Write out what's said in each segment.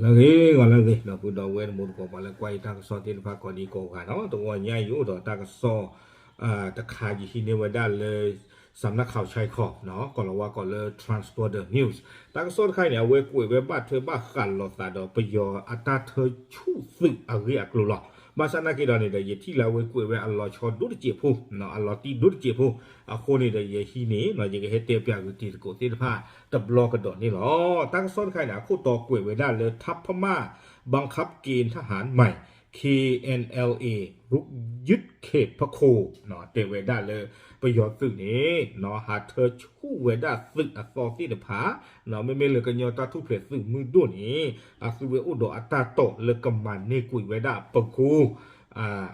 ဂ့ၤဂီၤလၢအဂ့ၤ ဒီပုၢ်ဒီဝဲၢ်တံၤသကိး ပှၤလၢကွၢ်ယတၢ်ကစီၣ်သ့ၣ်တဖၣ်ကိးဒံကိးဂၤနီၤ, တဂီၤညါအံၤအိၣ်ဒီးတၢ်ကစီၣ် တခါ ယဟံးန့ၢ်ဝဲဒၣ်လၢ စးနၣ်ခီၣ်ဆဲခီ ကိးလီၤဝါကိးလၢ Transborder News တၢ်ကစီၣ်တခါအံၤန့ၣ် အဝဲကွဲးဝဲဘၣ်ထွဲဘၣ်ဃးလိာ်သးဒီးပယီၤအတၢ်ထၢဆူၣ်သုးအဂ့ၢ်အကျိၤလီၤ. ဘၣ်ဆၣ်နာ်က့ဒီးန့ၣ်ဒီး ယထံၣ်လၢအဝဲကွဲးဝဲအလီၤဆီဒိၣ်တစဲးဖိ အလီၤတံၢ်ဒိၣ်တစဲးဖိ အဃိန့ၣ်ဒီး ယဟံးန့ၢ် ယကဟဲတဲပၠးဂုာ်တံၤသကိးသ့ၣ်တဖၣ် တဘျီကဒီးန့ၣ်လီၤ. တၢ်ကစီၣ်တခါအံၤန့ၣ် အခိၣ်တီကွဲးဝဲဒၣ်လၢ ထပ်မၣ် บังคับเกณฑ์ทหารใหม่ เคเอ็นแอลเอ รุกยึดเขตพระโค တဲဝဲဒၣ်လၢ ပယီၤသုးန့ၣ် ဟးထၢဆူၣ်ဝဲဒၣ်သုးအသီသ့ၣ်တဖၣ် မ့မ့ၢ်လၢကညီတၢ်ထူၣ်ဖျဲးသုးမုၢ်ဒိၣ်န့ၣ် အသုဝဲအိၣ်ဒီးအတၢ်တိာ်လၢကမၤန့ၢ်ကွံာ်ဝဲဒၣ်ပကိ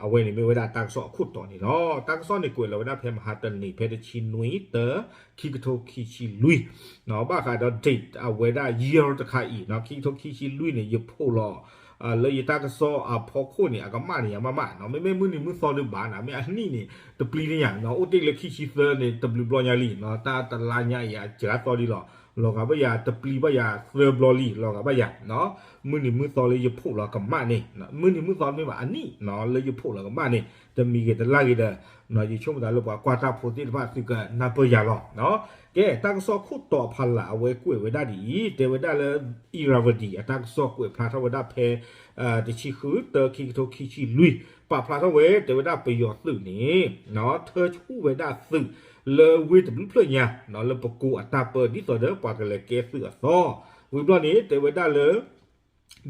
အဝဲန့ၣ်မ့ၢ်ဝဲဒၣ်တၢ်ကစီၣ်အခိၣ်တီန့ၣ်လီၤ. တၢ်ကစီၣ်န့ၣ်ကွဲးလီၤဝဲဒၣ်ဖဲမဟါတနံၤ ဖဲတဆံနွံ တၢ ခံကထိခံဆံလွံၢ် ဘၣ်ဃးဒီး date အဝဲဒၣ် year တခါအံၤ ခံကထိခံဆံလွံၢ်န့ၣ် ယဖီၣ်လီၤ လၢယတၢ်ကစီၣ်အဖီခိၣ်န့ၣ် အကမၣ်န့ၣ်ယၤမးမး မ့မ့ၢ်မုၢ်နံၤမုၢ်သီဒုးဘၣ်နၤ မ့ၢ်အနံၣ်န့ၣ် တပျံၤန့ၣ်ညါ အိၣ်တ့ၢ်လၢခံဆံသၢန့ၣ် တဘျုးဘျီညါလံ တၢ်တလါညါအံၤ အစှၤသီဒံးလီၤ လီၤဂာ်ဘၣ်ယၤ တပျံၤဘၣ်ယၤသၢဘျီလံ လီၤဂာ်ဘၣ်ယၤ မုၢ်နံၤမုၢ်သီလၢယဖီၣ်လီၤကမၣ်န့ၣ် မုၢ်နံၤမုၢ်သီမ့ၢ်ဘၣ်အနံၣ် လၢယဖီၣ်လီၤကမၣ်န့ၣ် တမံၤဂ့ၤတလါဂ့ၤဒီး ယဆိကမိၣ်သးလၢပှၤကွၢ်တၢ်ဖိသ့ၣ်တဖၣ်သုကနၢ်ပၢၢ်ယၤလီၤ. ကဲ တၢ်ကစီၣ်ခိၣ်တီအဖီလာ်အဝဲကွဲးဝဲဒၣ်ဒ်အံၤ တဲဝဲဒၣ်လၢ Irrawaddy အတၢ်ကစီၣ်ကွဲးဖျါထီၣ်ဝဲဒၣ်ဖဲ တဆံဃု တၢ ခံကထိခံဆံလွံၢ် ပာ်ဖျါထီၣ်ဝဲ တဲဝဲဒၣ်ပယီၤသုးန့ၣ် ထၢဆူၣ်ဝဲဒၣ်သုး လၢဝ့ၢ်တဘျုးဖျၢၣ်ညါ လၢပကိအတၢ်ပၢ ဒ်သိးဒီးပှၤကလဲၤကဲသုးအသီ ဝံၤဘျီန့ၣ် တဲဝဲဒၣ်လၢ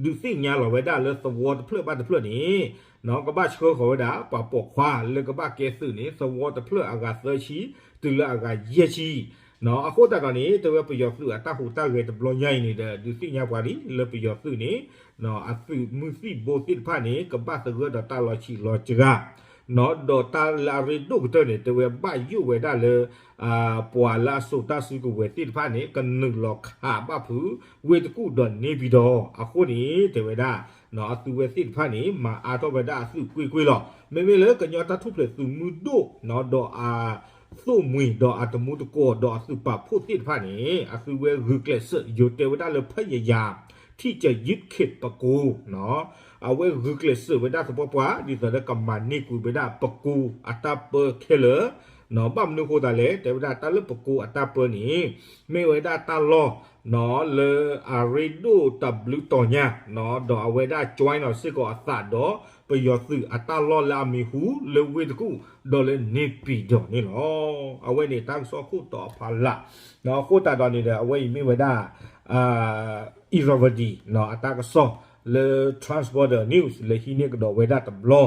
ဒုးသ့ၣ်ညါလီၤဝဲဒၣ်လၢသဝီတဖျၢၣ်ဘၣ်တဖျၢၣ်န့ၣ် ကဘၣ်ဆှၢဃီၤဝဲဒၣ် ပှၤပိာ်ခွါလၢကဘၣ်ကဲသုးန့ၣ် သဝီတဖျၢၣ်အဂၤသၢဆံ တုၤလၢအဂၤယဲၢ်ဆံ အဃိသတးဒီးန့ၣ် တဲဝဲပယီၤသုးအတၢ်ဟူးတၢ်ဂဲၤတဘျီညါအံၤန့ၣ်ဒီး ဒုးသ့ၣ်ညါပှၤလံ လၢပယီၤသုးန့ၣ် အသုးမုၢ်သံၣ်ဘိသ့ၣ်တဖၣ်န့ၣ် ကဘၣ်သဂၢၢ်ဒီးတၢ်လီၤဆံးလီၤစှၤ ဒီးတၢ်လၢအရ့ဒိၣ်ကတၢၢ်န့ၣ် တဲဝဲဘၣ်ယိၣ်ဝဲဒၣ်လၢ ပှၤလၢအစိာ်တၢ်စုကဝဲၤသ့ၣ်တဖၣ်န့ၣ် ကနုာ်လီၤခးဘၣ်ဖုး ဝ့ၢ်တကူၣ်ဒီးန့ၢ်ပံၤဒီး အဃိန့ၣ် တဲဝဲဒၣ် အသုးဝဲသ့ၣ်တဖၣ်န့ၣ် မၤအါထီၣ်ဝဲဒၣ်အသုးကွ့ၢ်ကွ့ၢ်လီၤ. မ့မ့ၢ်လၢကညီတၢ်ထူၣ်ဖျဲးသုးမုၢ်ဒိၣ် ဒီးအသိၣ်မှံၤ ဒီးအတမူတကိး ဒီးအသုးပာ်ဖှိၣ်သ့ၣ်တဖၣ်န့ၣ် အသုးဝဲဂုာ်ကျဲးစၢး ယိၤတဲဝဲဒၣ်လၢ พยายาม ที่จะยึดเขต ပကိ အဝဲဂုာ်ကျဲးစၢးဝဲဒၣ်သပှၢ်ပှၢ် ဒ်သိးဒီးကမၤန့ၢ်ကွံာ်ဝဲဒၣ်ပကိအတၢ်ပၢခဲလၢာ် ဘၣ်မနုၤအဃိသတးလဲၣ် တဲဝဲဒၣ်တၢ်လၢပကိအတၢ်ပၢန့ၣ် မ့ၢ်ဝဲဒၣ်တၢ်လီၢ် လၢအရ့ဒိၣ်တဘျုးတီၤညါ ဒီးအဝဲဒၣ် join လီၤစ့ၢ်ကီးအသးဒီး ပယီၤသုးအတၢ်လီၢ်လၢအမံၤဟူလၢဝ့ၢ်တကူၣ် ဒီးလၢန့ၢ်ပံၤဒီးန့ၣ်လီၤ. အဝဲန့ၣ်တၢ်ကစီၣ်ခိၣ်တီအဖီလာ် အဃိသတးဒီးန့ၣ်ဒီး အဝဲအံၤမ့ၢ်ဝဲဒၣ် Irrawaddy အတၢ်ကစီၣ်လၢ Transborder News လၢဟံးန့ၢ်ကဒီးဝဲဒၣ်တဘျီ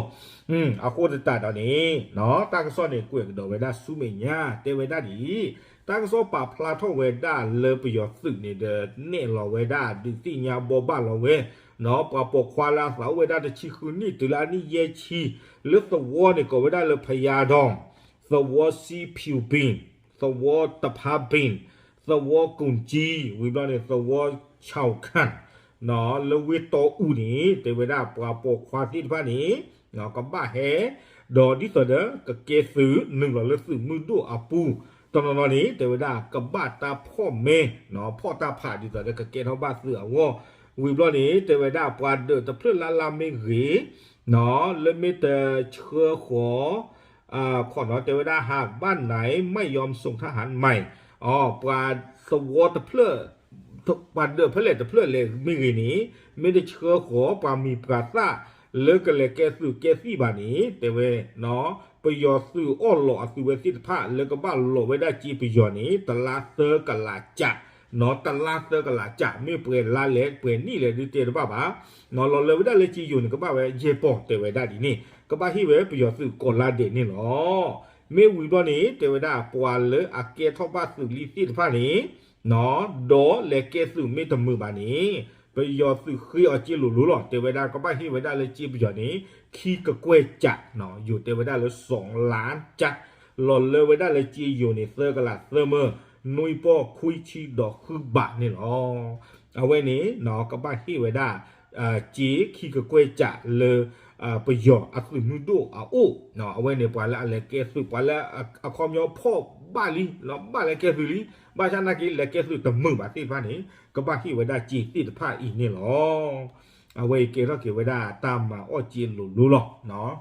အဃိသတးဒီးန့ၣ် တၢ်ကစီၣ်န့ၣ်ကွဲးကဒီးဝဲဒၣ်ဆူမဲာ်ညါ တဲဝဲဒၣ်ဒ်အံၤ တၢ်ကစီၣ်ပာ်ဖျါထီၣ်ဝဲဒၣ်လၢပယီၤသုးန့ၣ်ဒီး နဲၣ်လီၤဝဲဒၣ်ဒုးသ့ၣ်ညါဘိးဘၣ်လီၤဝဲ ပှၤပိာ်ခွါလၢအသးအိၣ်ဝဲဒၣ်တဆံဃုနံၣ်တုၤလၢအနံၣ်ယဲၢ်ဆံ လၢသဝီန့ၣ်ကိးဝဲဒၣ်လၢ ဖယါဒီ သဝီစံဖၠူပ့ၣ် သဝီတဖါပ့ၣ် သဝီကူၣ်ကၠံ ဝံၤဘျီန့ၣ် သဝီဆၣ်ခၣ် လၢဝ့ၢ်တီအူန့ၣ် တဲဝဲဒၣ်ပှၤပိာ်ခွါသ့ၣ်တဖၣ်န့ၣ် ကဘၣ်ဟဲ ဒီးဒ်သိးဒီးကကဲသုးနုာ်လီၤလၢသုးမုၢ်ဒိၣ်အပူၤ တနီၤနီၤန့ၣ် တဲဝဲဒၣ်ကဘၣ်တၢ်ဖီၣ်မဲ ဖီၣ်တၢ်ဖးဒ်သိးဒီးကကဲထီၣ်ဘၣ်သုးအဂီၢ် ဝံၤဘျီန့ၣ် တဲဝဲဒၣ်ပှၤဒၢးတဖျၢၣ်လၢ်လၢ်မ့ၢ်ဂ့ၤ လၢမ့ၢ်တဆှၢဃီၤ ခိးနီၤ တဲဝဲဒၣ် หากบ้านไหนไม่ยอมส่งทหารใหม่ ပှၤသဝီတဖျၢၣ် ပှၤဒၢးဖဲလဲၣ်တဖျၢၣ်လဲၣ်မ့ၢ်ဂ့ၤန့ၣ် မ့ၢ်တဆှၢဃီၤပှၤမံၤပှၤသၣ်လၢကလဲၤကဲသုးကဲသံၣ်ဘၣ်န့ၣ် တဲဝဲ ပယီၤသုးအီၣ်လီးအသုးဝဲသ့ၣ်တဖၣ်လၢကဘၣ်လိးဝဲဒၣ်စ့ပယီၤန့ၣ် တလါသၢကလးကၠး တလါသၢကလးကၠး မ့ၢ်ပှဲၤလါလဲၣ်ပှဲၤနံၣ်လဲၣ်ဒုးတဲတဘၣ်ဘၣ် လီၤလၢဝဲဒၣ်လၢစ့ယိၤန့ၣ် ကဘၣ်ဝဲယဲၢ်ပီၢ်တဲဝဲဒၣ်ဒ်န့ၣ် ကဘၣ်ဟ့ၣ်ဝဲပယီၤသုးကိးလါဒဲးန့ၣ်လီၤ. မ့ၢ်ဝံၤဘျီန့ၣ် တဲဝဲဒၣ်ပှၤလၢအကဲထီၣ်ဘၣ်သုးလံသ့ၣ်တဖၣ်န့ၣ် ဒီးလဲၤကဲသုးမ့ၢ်တမုာ်ဘၣ်န့ၣ် ပယီၤသုးဃ့အီၤစ့လိၤလိၤလီၤ. တဲဝဲဒၣ်ကဘၣ်ဟ့ၣ်ဝဲဒၣ်လၢစ့ပယီၤန့ၣ် ခံကကွဲၢ်ကၠး ယိၤတဲဝဲဒၣ်လၢ စီၤလါကၠး လီၤလၢဝဲဒၣ်လၢစ့ယိၤန့ၣ် သၢကလးသၢမၢ နွံပီၢ်ခွံဆံဒီးဃုဘးန့ၣ်လီၤ. အဝဲန့ၣ် ကဘၣ်ဟ့ၣ်ဝဲဒၣ် စ့ခံကကွဲၢ်ကၠးလၢ ပယီၤအသုးမုၢ်ဒိၣ်အအိၣ် အဝဲန့ၣ်ပှၤလၢအလဲၤကဲသုး ပှၤလၢအခီပညီဖီၣ်ဘၣ်လံ လီၤဘၣ်လဲၤကဲသုးလံ ဘၣ်ဆၣ်နာ်က့ လဲၤကဲသုးတမုာ်ဘၣ်သ့ၣ်တဖၣ်န့ၣ် ကဘၣ်ဟ့ၣ်ဝဲဒၣ်စ့သ့ၣ်တဖၣ်အံၤန့ၣ်လီၤ. အဝဲအံၤကဲထီၣ်က့ၤဝဲဒၣ်တၢ်မၤအီၣ်စ့လိၤလိၤလီၤ.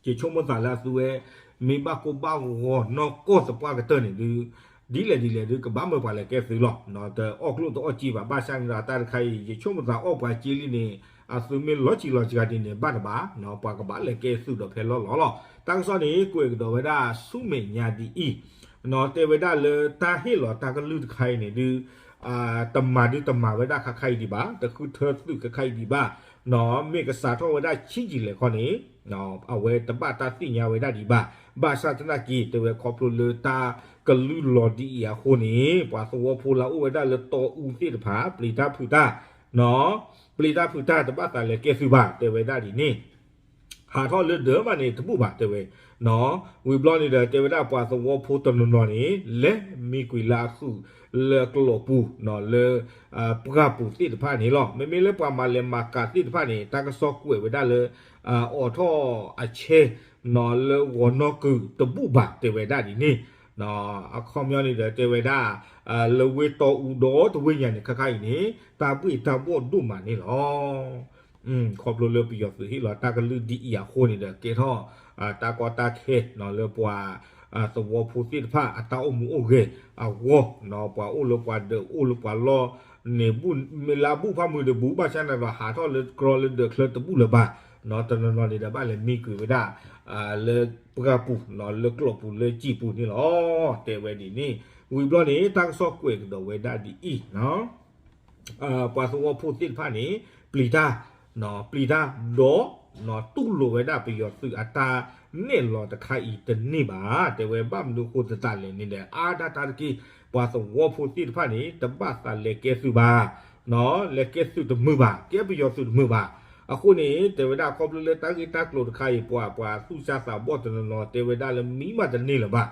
ယဆိကမိၣ်သးလၢအသုဝဲ မ့ၢ်ဘၣ်ကိၢ်ဘၣ်ဂီၤနီၢ်ကီၢ်သပှၢ်ကတၢၢ်န့ၣ်ဒုး ဒ်လဲၣ်ဒ်လဲၣ်ဒုး ကဘၣ်မၢပှၤလဲၤကဲသုးလီၤ. တအီၣ်ကျိၣ်တအီၣ်စ့ဘၣ် ဘၣ်ဆၣ်န့ၣ်ဒီးတၢ်တခါအံၤ ယဆိကမိၣ်သးအီၣ်ပှၤစ့လံန့ၣ် အသုမ့ၢ်လီၤစံၣ်လီၤစှၤဒ်န့ၣ် ဘၣ်တဘၣ် ပှၤကဘၣ်လဲၤကဲသုးဒီးဖဲလီၢ်လီၢ်လီၤ. တၢ်ကစီၣ်န့ၣ် ကွဲးကဒီးဝဲဒၣ်ဆူမဲာ်ညါဒ်အံၤ တဲဝဲဒၣ်လၢတၢ်ဟ့ၣ်လီၤတၢ်ကလုၢ်တခါအံၤန့ၣ်ဒုး တမၤဒုးတမၤဝဲဒၣ်ခါခါအံၤဒံးဘၣ်, တဃုထၢသုးခါခါအံၤဒံးဘၣ်, မ့ၢ်ကစးထီၣ်ဝဲဒၣ်ဆံးကံၤလဲၣ်ခီန့ၣ် အဝဲတဘၣ်တၢ်သ့ၣ်ညါဝဲဒၣ်ဒံးဘၣ်. ဘၣ်ဆၣ်သနာ်က့ တဲဝဲခီဖျိလၢတၢ်ကလုၢ်လီၤဒ်အံၤအဃိန့ၣ် ပှၤသဝီဖိလၢအအိၣ်ဝဲဒၣ်လၢတီအူသ့ၣ်တဖၣ် ပျံၤတၢ်ဖုးတၢ် ပျံၤတၢ်ဖုးတၢ် တဘၣ်သးလဲၤကဲသုးဘၣ် တဲဝဲဒၣ်ဒ်န့ၣ် ဟးထီၣ်လၢဒၢးဘၣ်န့ၣ် တဘူၣ်ဘၣ်တဲဝဲ, ဝံၤဘျီန့ၣ်ဒီး တဲဝဲဒၣ်ပှၤသဝီဖိတနီၤနီၤန့ၣ် လဲၤမံကွံာ်လၢအဃုာ်လၢကျိာ်ပူၤ လၢ ပှၢ်ပူၤသ့ၣ်တဖၣ်န့ၣ်လီၤ. မ့မ့ၢ်လၢပှၤမၤလဲၤမၤကၤသ့ၣ်တဖၣ်န့ၣ် တၢ်ကစီၣ်ကွဲးဝဲဒၣ်လၢ အိးထီၣ်အဆဲ လၢဂီၤနီၢ်ကုာ်တဘူၣ်ဘၣ်တဲဝဲဒၣ်ဒ်န့ၣ်, အခီပညီန့ၣ်ဒီးတဲဝဲဒၣ် လၢဝ့ၢ်တီအူဒီတဝ့ၢ်ညါန့ၣ် ခါခါအံၤန့ၣ် တၢ်ဘှ့ၣ်တၢ်ဘှီၣ်ဒိၣ်မးန့ၣ်လီၤ. ခီဖျိလၢပယီၤသုးဟ့ၣ်လီၤတၢ်ကလုၢ်ဒ်အံၤအဃိန့ၣ်ဒီး ကဲထီၣ် တၢ်ကီတၢ်ခဲ လၢပှၤ သဝီဖိသ့ၣ်တဖၣ်အတၢ်အိၣ်မူအိၣ်ဂဲၤအဂီၢ်, ပှၤအိၣ်လၢပှၤဒၢးအိၣ်လၢပှၤလီၢ်န့ၣ် မ့ၢ်လၢအဘူၣ်ဖးမုာ်ဒီးဘူး ဘၣ်ဆၣ်န့ၣ်ဒီး ဟးထီၣ်လၢကြီလၢဒၢးချၢတဘူၣ်လၢၤဘၣ်, တနီၤနီၤန့ၣ်ဒီးဘၣ်လဲၤမံကွံာ်ဝဲဒၣ် လၢပှၢ်ပူၤ လၢကျိာ်ပူၤလၢစံာ်ပူၤန့ၣ်လီၤ. တဲဝဲဒ်န့ၣ် ဝံၤဘျီန့ၣ် တၢ်ကစီၣ်ကွဲးကဒီးဝဲဒၣ်ဒ်အံၤ ပှၤသဝီဖိသ့ၣ်တဖၣ်န့ၣ် ပျံၤတၢ် ပျံၤတၢ်ဒီး တူၢ်လိာ်ဝဲဒၣ်ပယီၤသုးအတၢ်နဲၣ်လီၤတခါအံၤတန့ၢ်ဘၣ်. တဲဝဲဘၣ်မနုၤအဃိသတးလဲၣ်န့ၣ်ဒီး အါဒၣ်တၢ်တက့ၢ် ပှၤသဝီဖိသ့ၣ်တဖၣ်န့ၣ် တဘၣ်သးလဲၤကဲသုးဘၣ်, လဲၤကဲသုးတမုာ်ဘၣ်, ကဲပယီၤသုးတမုာ်ဘၣ်. အဃိန့ၣ် တဲဝဲဒၣ်ခီဖျိလၢတၢ်ဂ့ၢ်တၢ်ကျိၤတခါအံၤ ပှၤ ပှၤသူၣ်စၢ်သးဘီၣ်တနီၤနီၤ တဲဝဲဒၣ်လၢမံဘၣ်တန့ၢ်လၢၤဘၣ်.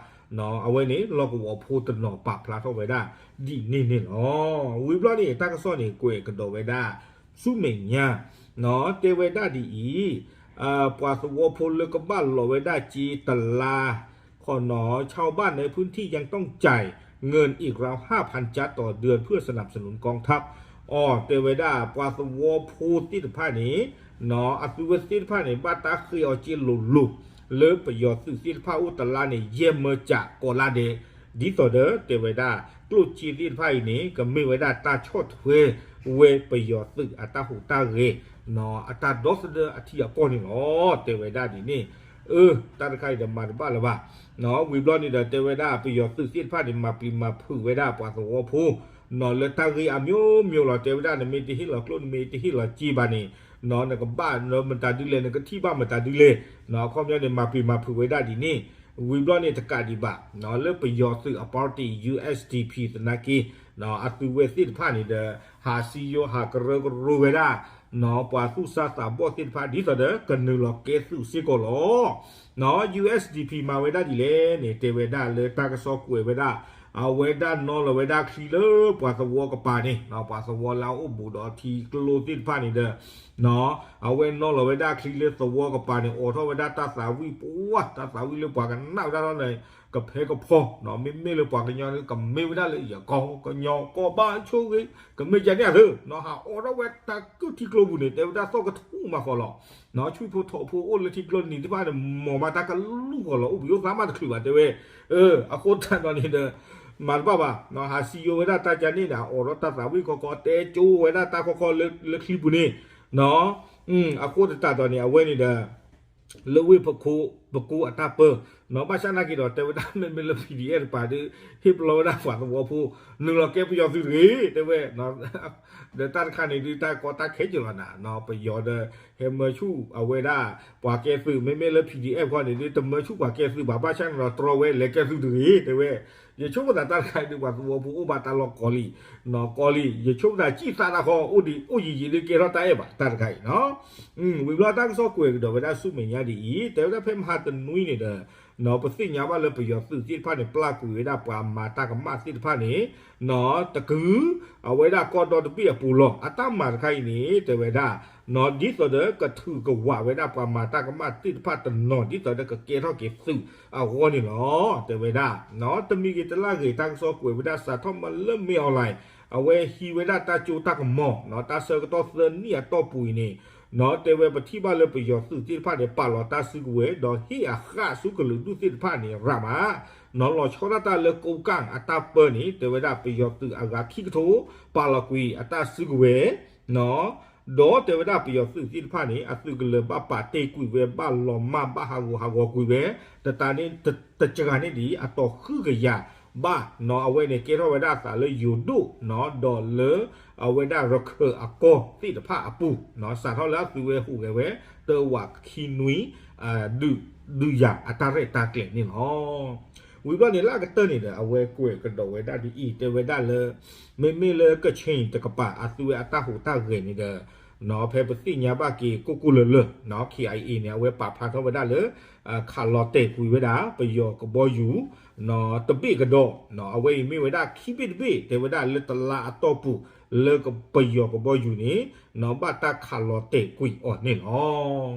အဝဲန့ၣ် လီၢ်ကဝီၤဖိတနီၤပာ်ဖျါထီၣ်ဝဲဒၣ် ဒ်န့ၣ်န့ၣ်လီၤ. ဝံၤဘျီန့ၣ် တၢ်ကစီၣ်န့ၣ် ကွဲးကဒီးဝဲဒၣ် ဆူမဲာ်ညါ တဲဝဲဒၣ်ဒ်အံၤ, ပှၤသဝီဖိလၢကဘၣ်လီၤဝဲဒၣ်စ့တလါ ခီနီၤ ชาวบ้านในพื้นที่ยังต้องจ่ายเงินอีกราวห้าพันจาร์ดต่อเดือนเพื่อสนับสนุนกองทัพ အီၤ တဲဝဲဒၣ် ပှၤသဝီဖိသ့ၣ်တဖၣ်န့ၣ် အသုဝဲသ့ၣ်တဖၣ်န့ၣ် ဘၣ်တၢ်ဃ့အီၤစ့လိၤလိၤ လၢပယီၤသုးသ့ၣ်တဖၣ်အိၣ်တလါန့ၣ် ယဲၢ်မၢကၠးကိးလါဒဲး, ဒ်သိးဒီး တဲဝဲဒၣ် ကျိၣ်စ့သ့ၣ်တဖၣ်အံၤန့ၣ် ကမ့ၢ်ဝဲဒၣ်တၢ်ဆီၣ်ထွဲဝဲပယီၤသုးအတၢ်ဟူးတၢ်ဂဲၤ အတၢ်ဒီသဒၢအထံအကီၢ်န့ၣ်လီၤ. တဲဝဲဒၣ်ဒ်န့ၣ် အၢ တၢ်တခါအံၤဒီးမၤတဘၣ်လၢၤဘၣ်. ဝံၤဘျီန့ၣ်ဒီး တဲဝဲဒၣ်ပယီၤသုးသ့ၣ်တဖၣ်န့ၣ် မၤပျံၤမၤဖုးဝဲဒၣ်ပှၤသဝီဖိ လၢတၢ်ဂ့ၢ်အမျိုးမျိုးလီၤ. တဲဝဲဒၣ် နမ့ၢ်တဟ့ၣ်လီၤကျိၣ် နမ့ၢ်တဟ့ၣ်လီၤစ့ဘၣ်န့ၣ် နကဘၣ်မတၤဒုလဲၣ် နကထံၣ်ဘၣ်မတၤဒုလဲၣ်. အခီပညီန့ၣ် မၤပျံၤမၤဖုးဝဲဒၣ်ဒ်န့ၣ် ဝံၤဘျီန့ၣ်တကးဒံးဘၣ် လၢပယီၤသုးအပီတံၣ် ယူႇအၢၣ်စၣ်ဒီးပံၣ် သနာ်က့ အသုဝဲသ့ၣ်တဖၣ်န့ၣ်ဒီး ဟးစံယိဟးကရၢကရိဝဲဒၣ် ပှၤသူၣ်စၢ်သးဘီၣ်သ့ၣ်တဖၣ် ဒ်သိးဒီးကနုာ်လီၤကဲသုးစ့ၢ်ကီးလီၤ. ယူႇအၢၣ်စၣ်ဒီးပံၣ် မၤဝဲဒၣ်ဒ်လဲၣ်န့ၣ် တဲဝဲဒၣ်လၢတၢ်ကစီၣ်ကွဲးဝဲဒၣ် အဝဲဒၣ်နီၣ်လီၤဝဲဒၣ်ချံလၢပှၤသဝီကပၤန့ၣ် ပှၤသဝီလၢအအိၣ်ဘူးဒီးထံကျိသ့ၣ်တဖၣ်န့ၣ်ဒီး အဝဲနီၣ်လီၤဝဲဒၣ်ချံလၢသဝီကပၤန့ၣ် အိးထီၣ်ဝဲဒၣ်တၢ်သးဝံၣ်ပှၢ် တၢ်သးဝံၣ်လၢပှၤကနၣ်ဝဲဒၣ်ထီၣ်န့ၣ် ကဖဲကဖီ မ့မ့ၢ်လၢပှၤကညီန့ၣ် ကမ့ၢ်ဝဲဒၣ်လၢယကီၢ်ကညီကီၢ်ဘၣ်ဆိၣ်ဂ့ၤ ကမ့ၢ်ကန့ၣ်အသၢ ဟးအိးထီၣ်ဝဲတၢ်ကုၢ်ထံကျိပူၤန့ၣ် တဲဝဲဒၣ်သီၣ်ကထူၣ်မးဃီလီၤ. ဆူၣ်ဖိထိးဖိအိၣ်လၢထံကျိနံၤသ့ၣ်တဖၣ်န့ၣ် မ်မၤတၢ်ကလူၢ်ဃီလီၤ အိၣ်ဘှံးအိၣ်သါမးတချုးဘၣ်တဲဝဲ အဃိသတးဒီးန့ၣ်ဒီး မၤတဘၣ်ဘၣ် ဟးစံယိဝဲဒၣ်တၢ်ကန့ၣ်ဒီး အိးထီၣ်တၢ်သးဝံၣ်ခီခီ တဲကၠိဝဲဒၣ်တၢ်ခီခီလၢချံပူၤန့ၣ် အဃိသတးဒီးန့ၣ် အဝဲန့ၣ်ဒီး လၢဝ့ၢ်ဖကိပကိအတၢ်ပၢ ဘၣ်ဆၣ်နာ်က့ဒီး တဲဝဲဒၣ်မ့မ့ၢ်လၢ ပီၣ်ထံၣ်အဲၣ် တပၤဒုး ဟ့ၣ်ပလီၢ်ဝဲဒၣ်ပှၤသဝီဖိ နုာ်လီၤကဲပယီၤသုးတဂ့ၤ တဲဝဲ ဒီးတၢ်တခါန့ၣ်ဒုး တၢ်ကီတၢ်ခဲကလီၤနၤ ပယီၤဒီး ဟဲမၢဆူၣ်အဝဲဒၣ် ပှၤကဲသုး မ့မ့ၢ်လၢ ပီၣ်ထံၣ်အဲၣ် ခီန့ၣ်ဒုး တမၢဆူၣ်ပှၤကဲသုးဘၣ် ဘၣ်ဆၣ်န့ၣ်ဒီး တြီဝဲလဲၤကဲသုးတဂ့ၤ တဲဝဲ ယဆိကမိၣ်သးတၢ်တခါအံၤဒုး ပှၤသဝီဖိအိၣ်ဘၣ်တၢ်လီၢ်ကီလံ ကီလံ ယဆိကမိၣ်သးစံၣ်သးတၢ်ဃီ အိၣ်ဒံးအိၣ်ယံာ်ယံာ်ဒုးကဲထီၣ်တၢ်အဲၣ်ဘၣ် တၢ်တခါအံၤ ဝံၤဘျီတၢ်ကစီၣ်ကွဲးကဒီးဝဲဒၣ်ဆူမဲာ်ညါဒ်အံၤ တဲဝဲဒၣ်ဖဲမဟါတနွံန့ၣ်ဒီး ပသ့ၣ်ညါဘၣ်လၢပယီၤသုးသ့ၣ်တဖၣ်န့ၣ် ပျၢ်ကွံာ်ဝဲဒၣ်ပှၤမၤတၢ်ကမၣ်သ့ၣ်တဖၣ်န့ၣ် တကုာ် အဝဲဒၣ်ကီၢ်ဒီတဘ့ၣ်အပူၤလီၤ. အတၢ်မၤတခါအံၤန့ၣ် တဲဝဲဒၣ် ဒ်သိးဒီးကထုးကဝးဝဲဒၣ်ပှၤမၤတၢ်ကမၣ်သ့ၣ်တဖၣ်တနီၤ ဒ်သိးဒီးကကဲထီၣ်က့ၤသုးအဂီၢ်န့ၣ်လီၤ. တဲဝဲဒၣ် တမံၤဂ့ၤတလၢ်ဂ့ၤ တၢ်ကစီၣ်ကွဲးဝဲဒၣ်စးထီၣ်မးလၢ မင်းအောင်လှိုင် အဝဲဟံးဝဲဒၣ်တၢ်ကၠိတၢ်ကမီၤ တၢ်ဆၢကတီၢ်သၢနံၣ်အတီၢ်ပူၤအံၤန့ၣ် တဲဝဲပထံၣ်ဘၣ်လၢပယီၤသုးသ့ၣ်တဖၣ်န့ၣ် ပာ်လီၤတၢ်စုကဝဲၤ ဒီးဟ့ၣ်အဃၣ်ဆူကလုာ်ဒူၣ်သ့ၣ်တဖၣ်န့ၣ် ရးမး လီၤဆီဒၣ်တၢ်လၢကိးကၣ်အတၢ်ပၢန့ၣ် တဲဝဲဒၣ်ပယီၤသုးအဂၤခံကထိ ပာ်လီၤကွံာ်အတၢ်စုကဝဲၤ ဒီးတဲဝဲဒၣ်ပယီၤသုးသ့ၣ်တဖၣ်န့ၣ် အသုးကလၢၤဘၣ်ပာ်တ့ၢ်ကွံာ်ဝဲ ဘၣ်လီၤမၢ်ဘၣ်ဟးဂူာ်ဟးဂီၤကွံာ်ဝဲ တတးန့ၣ် တစှၤန့ၣ်ဒ်အတီၤဃုကယၤဘၣ်နီၤ အဝဲန့ၣ်ကဲထီၣ်ဝဲဒၣ်အသးလၢယိၤဒိၣ်နီၤ ဒီးလၢ အဝဲဒၣ်ရခၢၣ်အကီၢ်သ့ၣ်တဖၣ်အပူၤနီၤ စးထီၣ်လၢအသုးဝဲဟူးဂဲၤဝဲ တဝးခံနွံ ဒုးယၤအတၢ်ရဲၣ်တၢ်ကျဲၤန့ၣ်လီၤ. ဝံၤဘျီန့ၣ်လၢအကတၢၢ်န့ၣ်ဒီး အဝဲကွဲးကဒီးဝဲဒၣ်ဒ်အံၤ တဲဝဲဒၣ်လၢ မ့မ့ၢ်လၢကခ့ၣ်တကပၤ အသုးဝဲအတၢ်ဟူးတၢ်ဂဲၤန့ၣ်ဒီး ဖဲပသ့ၣ်ညါဘၣ်က့ၤကိၢ်ကိၢ်လၢၤလၢၤ KIA န့ၣ် အဝဲပာ်ဖျါထီၣ်ဝဲဒၣ်လၢ ခးလီၤတဲာ်ကွံာ်ဝဲဒၣ် ပယီၤကဘီယူၤ တဘ့ၣ်ကဒီး အဝဲအံၤမ့ၢ်ဝဲဒၣ်ခံဘ့ၣ်တဘ့ၣ် တဲဝဲဒၣ်လၢတလါအတီၢ်ပူၤ လၢပယီၤကဘီယူၤန့ၣ် ဘၣ်တၢ်ခးလီၤတဲာ်ကွံာ်အီၤန့ၣ်လီၤ.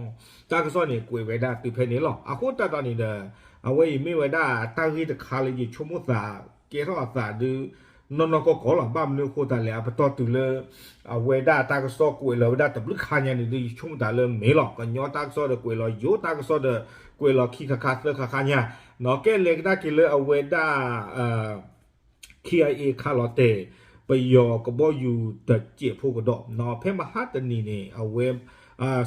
တၢ်ကစီၣ်န့ၣ်ကွဲးဝဲဒၣ်တုၤဖဲန့ၣ်လီၤ. အဃိသတးဒီးန့ၣ်ဒီး အဝဲအံၤမ့ၢ်ဝဲဒၣ်တၢ်ဂ့ၢ်တခါလၢယဆိကမိၣ်သး ကဲထီၣ်အသးဒုး နီၢ်နီၢ်ကီၢ်ကီၢ်လီၤ. ဘၣ်မနုၤအဃိသတးလဲၣ် အပတီၢ်တုၤလၢ အဝဲဒၣ်တၢ်ကစီၣ်ကွဲးလီၤဝဲဒၣ်တဘျုးခါညါန့ၣ်ဒုး ယဆိကမိၣ်သးလၢမ့ၢ်လီၤ. ကညီတၢ်ကစီၣ်ဒီးကွဲးလီၤယိၤ တၢ်ကစီၣ်ဒီးကွဲးလီၤခံခါခါသၢခါခါညါ ကဲလဲၤကဒါက့ၤလၢအဝဲဒၣ် KIA ခးလီၤတဲာ် ပယီၤကဘီယူၤတစဲးဖိကဒီး ဖဲမဟါတနံၤန့ၣ် အဝဲ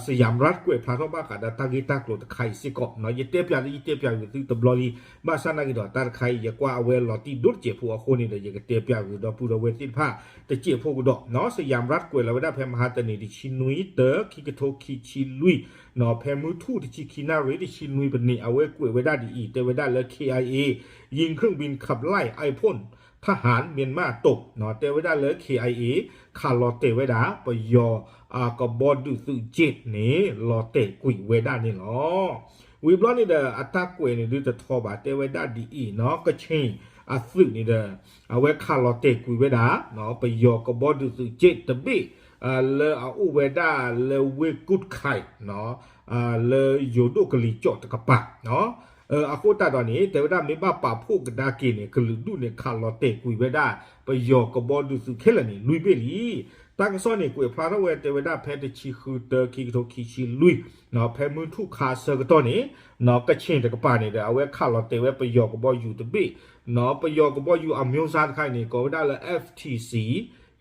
စယၣ်ရၣ်ကွဲးဖျါထီၣ်ဘၣ်ဃးဒီးတၢ်ဂ့ၢ်တၢ်ကျိၤတခါအံၤစ့ၢ်ကီး ယတဲပျးလၢယတဲပျးဂ့ၤသုတဘျီလံ ဘၣ်ဆၣ်နာ်က့ၤဒီးတၢ်တခါအံၤ ယကွၢ်အဝဲလီၤတံၢ်ဒိၣ်တစဲးဖိအဃိန့ၣ်ဒီး ယကတဲပျးဂ့ၤဒီပုၢ်ဒီဝဲၢ်သ့ၣ်တဖၣ် တစဲးဖိကဒီး စယၣ်ရၣ်ကွဲးလီၤဝဲဒၣ်ဖဲမဟါတနံၤ တဆံနွံသၢ ခံကထိခံဆံလွံၢ် ဖဲမုၢ်ထူၣ်တဆံခံနၣ်ရံၣ် တဆံနွံပနံး အဝဲကွဲးဝဲဒၣ်ဒ်အံၤ တဲဝဲဒၣ်လၢ KIA ยิงเครื่องบินขับไล่ไอพ่นทหารเมียนมาตก တဲဝဲဒၣ်လၢ KIA ခးလီၤတဲာ်ဝဲဒၣ် ပယီၤ ကဘီဒုးသုး เจ็ต န့ၣ် လီၤတဲာ်ကွံာ်ဝဲဒၣ်န့ၣ်လီၤ. ဝံၤဘျီန့ၣ်ဒီး အတၢ်ကွဲးန့ၣ်ဒုးတထီဘၣ် တဲဝဲဒၣ်ဒ်အံၤနီၤ ကခ့ၣ်အသုးန့ၣ်ဒီး အဝဲခးလီၤတဲာ်ကွံာ်ဝဲဒၣ် ပယီၤကဘီဒုးသုး เจ็ต တဘ့ၣ် လၢအအိၣ်ဝဲဒၣ်လၢဝ့ၢ်ကူၣ်တခၢၣ် လၢယိၤဒိၣ်ကလံၤကၠီၣ်တကပၤ အဃိသတးဒီးန့ၣ် တဲဝဲဒၣ်မ့ၢ်ဘၣ်ပာ်ဖှိၣ်ကဒါက့ၤန့ၣ် ကလုာ်ဒူၣ်န့ၣ် ခးလီၤတဲာ်ကွံာ်ဝဲဒၣ် ပယီၤကဘီဒုးသုးခဲလၢာ်န့ၣ် လွံၢ်ဘ့ၣ်လံ. တၢ်ကစီၣ်န့ၣ် ကွဲးဖျါထီၣ်ဝဲတဲဝဲဒၣ်ဖဲတဆံဃုသၢ ခံကထိခံဆံလွံၢ် ဖဲမုၢ်ထူၣ်ခါဆၢကတီၢ်န့ၣ် ကခ့ၣ်တကပၤန့ၣ်ဒီး အဝဲခးလီၤတဲာ်ဝဲပယီၤကဘီယူၤတဘ့ၣ် ပယီၤကဘီယူၤအမျိုးအစားတခါအံၤန့ၣ် ကိးဝဲဒၣ်လၢ F T C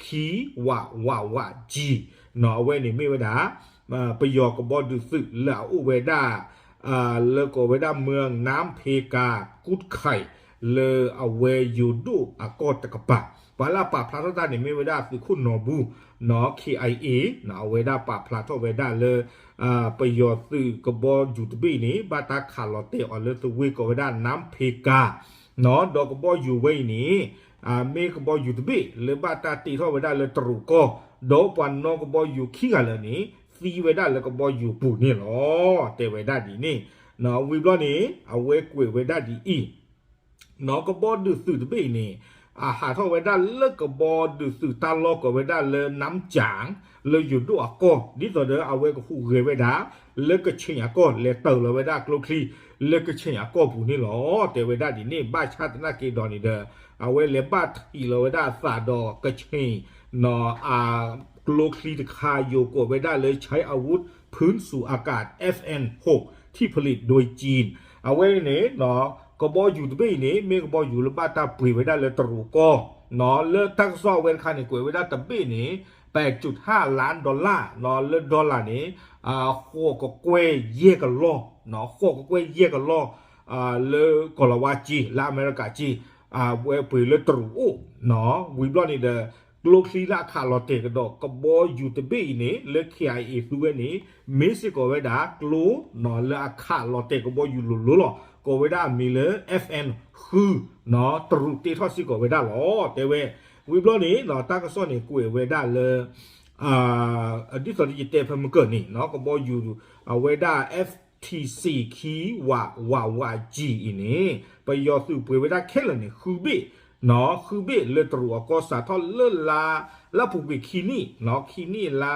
ခံ ဝး ဝး ဝး G အဝဲန့ၣ်မ့ၢ်ဝဲဒၣ် ပယီၤကဘီဒုးသုးလၢအအိၣ်ဝဲဒၣ် လၢကိးဝဲဒၣ် เมืองน้ำเพกา ကူၣ်တခၢၣ် လၢအဝဲယိၤဒိၣ်အကီၢ်တကပၤ ပှၤလၢအပာ်ဖျါထီၣ်တၢ်န့ၣ်မ့ၢ်ဝဲဒၣ်သုးခိၣ်နီၢ်ဘူ နီၢ် K I A နီၢ် အဝဲဒၣ်ပာ်ဖျါထီၣ်ဝဲဒၣ်လၢ ပယီၤသုးကဘီယူၤတဘ့ၣ်န့ၣ် ဘၣ်တၢ်ခးလီၤတဲာ်အီၤလၢသဝ့ကိးဝဲဒၣ် น้ำเพกา နီၢ် ဒီးကဘီယူၤဝဲအံၤန့ၣ် မ့ၢ်ကဘီယူၤတဘ့ၣ်လၢဘၣ်တၢ်တ့ထီၣ်ဝဲဒၣ်လၢတရူးကီၢ် ဒီးပှၤနီၢ်ကဘီယူၤခံဂၤလၢာ်န့ၣ် သံဝဲဒၣ်လၢကဘီယူၤပူၤန့ၣ်လီၤ. တဲဝဲဒၣ်ဒ်န့ၣ် နီၢ် ဝံၤဘျီန့ၣ် အဝဲကွဲးဝဲဒၣ်ဒ်အံၤ နီၢ် ကဘီဒုးသုးတဘ့ၣ်အံၤန့ၣ် အဟးထီၣ်ဝဲဒၣ်လၢကဘီဒုးသုးတၢ်လီၢ်ကိးဝဲဒၣ်လၢ น้ำจ๋าง လၢယိၤဒိၣ်အကီၢ် ဒ်သိးဒီးအဝဲကဟူးဂဲၤဝဲဒၣ် လၢကခ့ၣ်အကီၢ် လဲၤတၢၤလီၤဝဲဒၣ်ကျိချံ လၢကခ့ၣ်အကီၢ်ပူၤန့ၣ်လီၤ. တဲဝဲဒၣ်ဒ်န့ၣ် ဘၣ်ဆၣ်သနာ်က့ဒီးန့ၣ်ဒီး အဝဲလဲၤဘၣ်ထံးလီၤဝဲဒၣ်အသးဒီးကခ့ၣ် နီၢ် အကျိချံတခါ ယိၤကိးဝဲဒၣ်လၢ ใช้อาวุธปืนสูบอากาศ F N หก ที่ผลิตโดยจีน အဝဲန့ၣ် နီၢ် ကဘီယူၤတဘ့ၣ်အံၤန့ၣ် မ့ၢ်ကဘီယူၤလၢဘၣ်တၢ်ပှ့ၤဝဲဒၣ်လၢတရူးကီၢ် နီၢ် လၢတၢ်ကစီၣ်အဝဲတခါန့ၣ် ကွဲးဝဲဒၣ်တဘ့ၣ်န့ၣ် แปดจุดห้าล้านดอลลาร์ နီၢ် လၢ dollar န့ၣ် ဃိးကကွဲၢ်ယဲၢ်ကလီၢ် နီၢ် ဃိးကကွဲၢ်ယဲၢ်ကလီၢ် လၢကီၢ်လၤဝါက့ လၢအမဲရကၤက့ အဝဲပှ့ၤလၢတရူးအိၣ် နီၢ် ဝံၤဘျီန့ၣ်ဒီး ကျိချံလၢအခးလီၤတဲာ်ကဒီးကဘီယူၤတဘ့ၣ်အံၤန့ၣ် လၢ K I A သူဝဲန့ၣ် မ့ၢ်စ့ၢ်ကီးဝဲဒၣ်ကျိ နီၢ် လၢအခးလီၤတဲာ်ကဘီယူၤလိၤလိၤလီၤ. ကိးဝဲဒၣ်အမံၤလၢ F N ဃု နီၢ် တရူးတ့ထီၣ်စ့ၢ်ကီးဝဲဒၣ်လီၤ. တဲဝဲ ဝံၤဘျီန့ၣ် နီၢ် တၢ်ကစီၣ်န့ၣ် ကွဲးဝဲဒၣ်လၢ ဒ်သိးဒီးယတဲဖဲမုၢ်ကၢၢ်န့ၣ် နီၢ် ကဘီယူၤ အဝဲဒၣ် F T C ခံ ဝး ဝး ဝး G အံၤန့ၣ် ပယီၤသုးပှ့ၤဝဲဒၣ်ခဲလၢာ်န့ၣ် ဃုဘ့ၣ် နီၢ် ဃုဘ့ၣ်လၢတရူးအကီၢ်စးထီၣ်လၢလါ လၢအပူၤကွံာ်ခံနံၣ် နီၢ် ခံနံၣ်လါ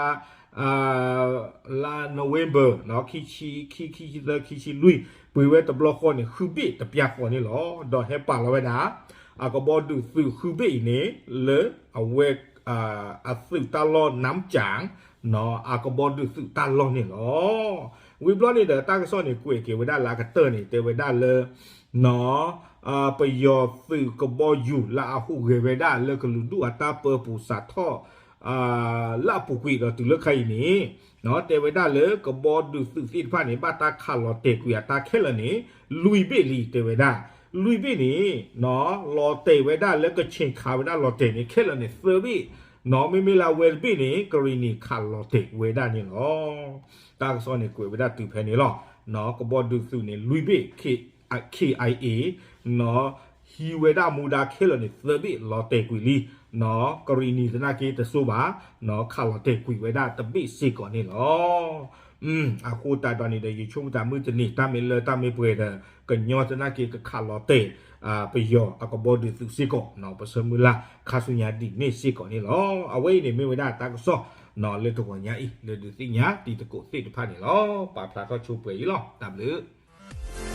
လါ November ခံဆံခံ ခံဆံသၢ ခံဆံလွံၢ် ပှ့ၤဝဲတဘျီဃီန့ၣ် ဃုဘ့ၣ်တပျၢ်ဃီန့ၣ်လီၤ. ဒီးဟဲပာ်လီၤဝဲဒၣ် အကဘီဒုးသုးဃုဘ့ၣ်အံၤန့ၣ် လၢအဝဲ အသုးတၢ်လီၢ် နၢမ်ကၠၣ် အကဘီဒုးသုးတၢ်လီၢ်န့ၣ်လီၤ. ဝံၤဘျီန့ၣ်ဒီး တၢ်ကစီၣ်န့ၣ် ကွဲးက့ၤဝဲဒၣ်လၢအကတၢၢ်န့ၣ် တဲဝဲဒၣ်လၢ ပယီၤသုးကဘီယူၤလၢအဟူးဂဲၤဝဲဒၣ်လၢကလုာ်ဒူၣ်အတၢ်ပၢပူၤစးထီၣ် လၢအပူၤကွံာ်ဒီးတုၤလၢခဲအံၤန့ၣ် တဲဝဲဒၣ်လၢကဘီဒုးသုးသ့ၣ်တဖၣ်န့ၣ် ဘၣ်တၢ်ခးလီၤတဲာ်ကွံာ်အတၢ်ခဲလၢာ်န့ၣ် လွံၢ်ဘ့ၣ်လံ တဲဝဲဒၣ်. လွံၢ်ဘ့ၣ်န့ၣ် လီၤတဲာ်ဝဲဒၣ်လၢကခ့ၣ်ခးဝဲဒၣ်လီၤတဲာ်န့ၣ် ခဲလၢာ်န့ၣ် သၢဘ့ၣ် မ့မ့ၢ်လၢအဝဲတဘ့ၣ်န့ၣ် ကရံၣ်နံၣ်ခးလီၤတဲာ်ဝဲဒၣ်န့ၣ်လီၤ. တၢ်ကစီၣ်န့ၣ်ကွဲးဝဲဒၣ်တုၤဖဲန့ၣ်လီၤ. ကဘီဒုးသုးန့ၣ် လွံၢ်ဘ့ၣ် K- KIA ဟံးဝဲဒၣ်မူဒါခဲလၢာ်န့ၣ် သၢဘ့ၣ်လီၤတဲာ်ကွံာ်လံ. ကရံၣ်နံၣ်သနာ်က့တစိဘၣ် ခးလီၤတဲာ်ကွံာ်ဝဲဒၣ်တဘ့ၣ်စ့ၢ်ကီးန့ၣ်လီၤ. အဃိသတးဒီးန့ၣ်ဒီး ယဆိကမိၣ်တၢ်မုၢ်တနံၤ တၢ်မ့ၢ်လၢတၢ်မ့ၢ်ပှဲၤဒီး ကညီသနာ်က့ကခးလီၤတဲာ် ပယီၤအကဘီဒုးသုးစ့ၢ်ကီး ပဆၢမုၢ်လၢ်ခါဆူညါဒ်န့ၣ်စ့ၢ်ကီးန့ၣ်လီၤ. အဝဲအံၤန့ၣ်မ့ၢ်ဝဲဒၣ်တၢ်ကစီၣ် လၢတဂီၤညါအံၤ လၢဒုးသ့ၣ်ညါတံၤသကိးသ့ၣ်တဖၣ်န့ၣ်လီၤ. ပာ်ဖျါထီၣ်ဆိပှဲၤအံၤလီၤ. တၢ်ဘျုး